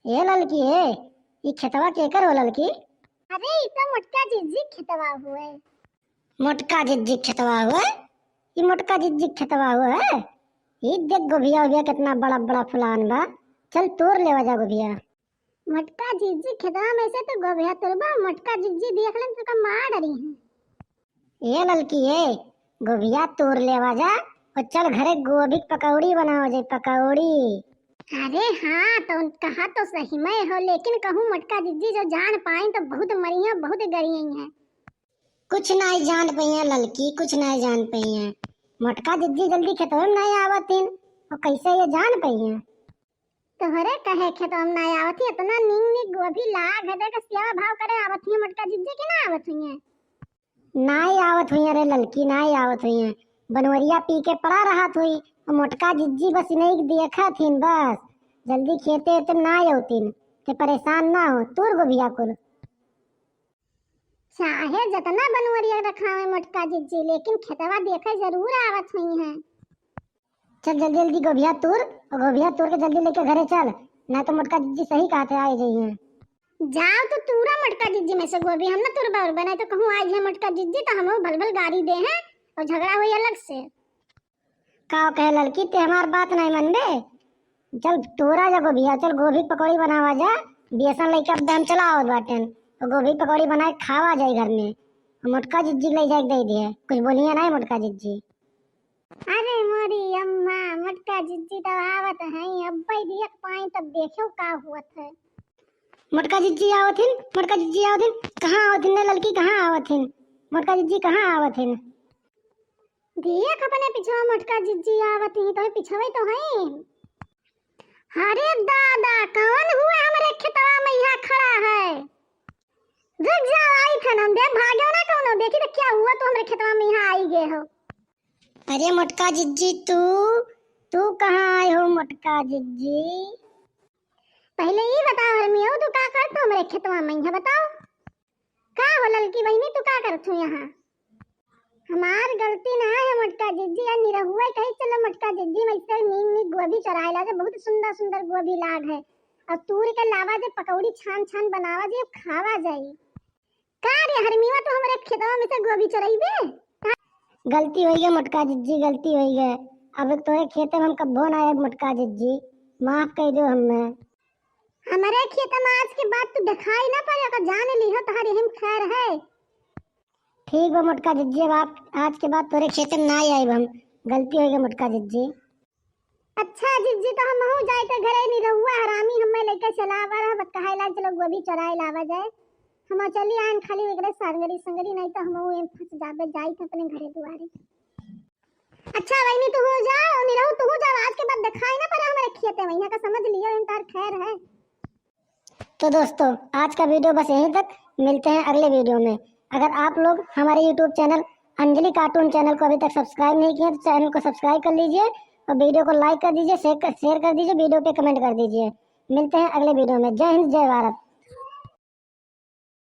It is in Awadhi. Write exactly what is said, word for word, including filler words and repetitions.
ए ललकी, ए, ई खेतवा केकर हो ललकी? अरे, ई तो मोटका जिज्जी खेतवा हुए। मोटका जिज्जी खेतवा हुए? ई मोटका जिज्जी खेतवा हुए? ई देख गोभिया, गोभिया कितना बड़ा बड़ा फुलान बा। चल तोर लेवा जा गोभिया। मोटका जिज्जी खेतवा में से तो गोभिया तोरबा, मोटका जिज्जी देख लेन तो का मार डरी हैं। ए ललकी, ए, गोभिया तोर लेवा जा और चल घरे गोभी के पकौड़ी बनावा जाए, पकौड़ी। अरे हाँ, तो कहा तो सही में हो, लेकिन कहूँ मोटका जिज्जी जो जान पाई तो बहुत मरिया, बहुत गरियई हैं। कुछ नाई जान पइया ललकी, कुछ नाई जान पइया। मोटका जिज्जी जल्दी खेतवे में नाई आवत हिन, और कैसे ये जान पइया? तोहरे कहे खेतवा में नाई आवत ही, इतना नीक नीक गोभी लाग है, देख सेवा भाव करे आवत ही मोटका जिज्जी की ना आवत हुई है? नाई आवत हुई रे ललकी, नाई आवत हुई है। बनवरिया पी के पड़ा रहत हुई, और मोटका जिज्जी बस इन्हीं के देखत हिन बस। जल्दी खेते वेते में नाई आवतिन, ते परेशान ना हो, तोर गोभिया कुल। चाहे जतना बनवरिया रखावे मोटका जिज्जी, लेकिन खेतवा देखे जरूर आवत हुई हैं। चल जल्दी जल्दी गोभिया तूर, और गोभिया तूर के जल्दी लेके घरे चल, ना तो मोटका जिज्जी सही कहत है, आए जइहैं। जाओ तो तूरा मोटका जिज्जी में से गोभी, हम ना तुरबा उरबा, नहीं तो कहूँ आए जइहैं मोटका जिज्जी तो हमहू भल भल गारी देहैं और झगड़ा होई अलग से। का कहे ललकी, ते हमार बात नहीं मनबे? चल तोरा जा गोभिया, चल गोभी पकौड़ी बनावा जा, बेसन लेके अब हम चला आवत बाटेन, तो गोभी पकौड़ी बनाए खावा जाई घर में, मोटका जिज्जी के ले जाए के दे दिए, कुछ बोलिए नहीं मोटका जिज्जी। अरे मोरी अम्मा, मोटका जिज्जी तब आवत हैं, अब भाई देख पाई तब देखो का हुआ है। मोटका जिज्जी आवत हिन, मोटका जिज्जी आवत हिन, कहाँ आवत हिन रे ललकी, कहाँ आवत हिन? मोटका जिज्जी कहाँ आवत हिन? देख अपने पिछवा मोटका जिज्जी आवत ही, तोहे पिछवे तो हैं। अरे दादा, कौन हुआ हमरे खेतवा में यहाँ खड़ा है? रुक जाओ, आई थन हम, देख भाग्यो ना कौनो, देखी तो क्या हुआ तो हमरे खेतवा में यहाँ आई गए हो। अरे मोटका जिज्जी, तू, तू कहाँ आए हो मोटका जिज्जी? पहले ये बताओ हरमियो, तू का करत हो हमरे खेतवा में यहाँ, बताओ। का हो ललकी बहिनी, तू का करत हो यहाँ? हमार गलती ना है मोटका जिज्जी, या निरहुआ कही चलो मोटका जिज्जी में से नीक नीक गोभी चुराए ला जा, बहुत सुंदर सुंदर गोभी लाग है, और तूर के लावा जे पकौड़ी छान छान बनावा जे खावा जाई। का रे हरमीवा, तू हमरे खेतवा में से गोभी चुराइबे? गलती होई गए मोटका जिज्जी, गलती होई गए। अब तोरे खेते में हम कब्बो ना आए मोटका जिज्जी, माफ कर दो हमें। हमरे खेत में आज के बाद तू दिखाई ना पड़े, ओकर जान लिहो, तोहरे हिम खैर है। ठीक बा मोटका जिज्जी, अब आप आज के बाद तोरे खेते में ना आइब हम, गलती हो गई मोटका जिज्जी। अच्छा जिज्जी, तो हमहू जाए थे घरे, निरहुआ हरामी हमें लेके चला आवा रहा, बतकहाई लाग चलो गोभी चुराए लावा जाए। हम चली आयन खाली एकरे संगरी संगरी, नहीं तो हमहू एम फंस जाबे, जाई थे अपने घरे दुआरे। अच्छा बहिनी, तू हो जाओ, निरहू तू हो जाओ, आज के बाद दिखाई ना पड़े हमारे खेते में, यहाँ का समझ लियो, इन तार खैर है। तो दोस्तों, आज का वीडियो बस यहीं तक, मिलते हैं अगले वीडियो में। अगर आप लोग हमारे YouTube चैनल अंजलि कार्टून चैनल को अभी तक सब्सक्राइब नहीं किए तो चैनल को सब्सक्राइब कर लीजिए और वीडियो को लाइक कर दीजिए, शेयर कर, शेयर कर दीजिए, वीडियो पे कमेंट कर दीजिए। मिलते हैं अगले वीडियो में। जय हिंद, जय भारत।